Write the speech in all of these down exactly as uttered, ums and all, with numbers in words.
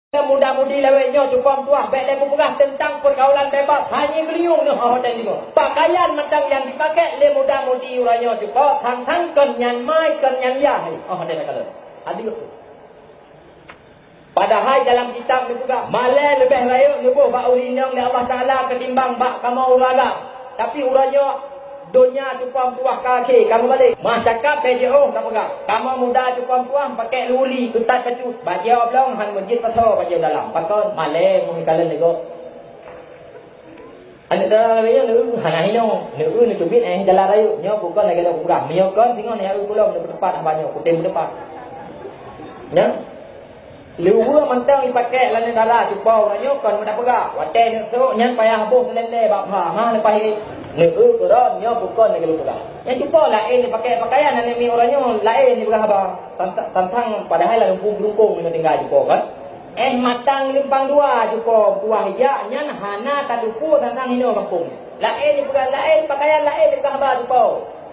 Muda-mudi lawét nyoe cupo meutuwah, bék lé kupeugah teuntang peurgaulan bebas, hana geulinyueng neuh 'oh watée deungoe. Pakaian mantong nyang jipakék lé muda-mudi uroe nyoe cupo, sang-sang kon nyan mai, kon nyan yah, 'oh watée takalon. Adeuh. Padahai dalam kitab neupeugah, malée leubeh rayeuk neuboh bak ureuëng inong lé Allah Taala ketimbang bak kamoe ureuëng agam. Tapi uroe nyoe donya cupo meutuwah ka akhé, ka meubalek. Meucakap bèk jiôh ka peugah, kamoe muda cupo meutuwah pakék luli, teutat kacut, bajèe oblong han meujeuet pasoe bajèe dalam. Pakon? Malée meuh ikalon lé gob. Aneuk dara lagée nyoe, neu-eu hana hinoe, neu-eu neuteubiet, eh, jalan rayeuk. Nyoe bukon lagée lôn peugah. Meunyoe kon singoh neuyue peulom neupeuteupat haba nyoe, kutem peuteupat. Nyan. Leuweue mantong ipakék lé aneuk dara cupo uroe nyoe kon meudah peugah. Watée neuk sôk nyan payah boh seulendé bak pha, ha leupah neu-eu keudroe nyoe bukon lagée lôn peugah. Nyan cupo laén ipakék pakaian aneuk miet uroe nyoe laén ipeugah haba. Tantang, tantang padahai lam lumpung-lumpung nyoe tinggai cupo kan. Eh, matang limpang dua cupo tuwah ijak nyan hana tatupeue tantang hinoe gampông. Laén ipeugah laén, pakaian laén ipeugah haba cupo.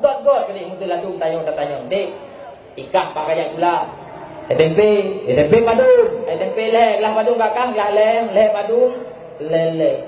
Got-got keuneuk meuteun ladum tanyong tatanyong, "Dek, ikah pakaian gula." Tempe, tempe padum. Eh, tempe lhée, glah padum kakah, glah lhée, lhée padum, lhée-lhée.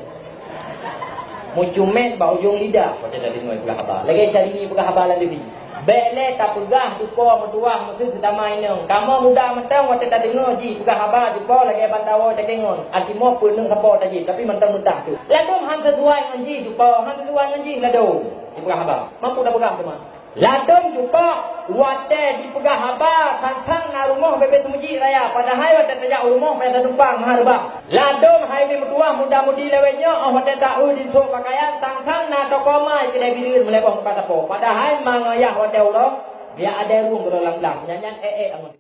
Meucumet bak ujong lidah, watée tadeungoe peugah haba. Lagée Syahrini peugah haba lam TV. Bék lé tapeugah cupo meutuwah meukeue seutama inong. Kamoe muda mantong watée tadeungoe jih peugah haba cupo lagée bantawoe takengon. Atimoe peuneuk sapo tajieb, tapi mantong meudah tu. Ladom han seusuai ngon jih cupo, han seusuai ngon jih ladom. Jipeugah haba. Mampu tapeugah teuma. Ladom cupo watée jipeugah haba sang-sang na rumoh bebe seumeujiek raya, padahai watée tajak u rumoh payah tatumpang meuhá reubah. Ladom hai meutuwah muda-mudi lawét nyoe, 'oh watée ta-eu jisôk pakaian sang-sang na toko mai keudée bireuen meulebong muka sapo, padahai mangoyah watée uroe biak adée rueng keudroe lam blang, nyan-nyan ék-ék angon.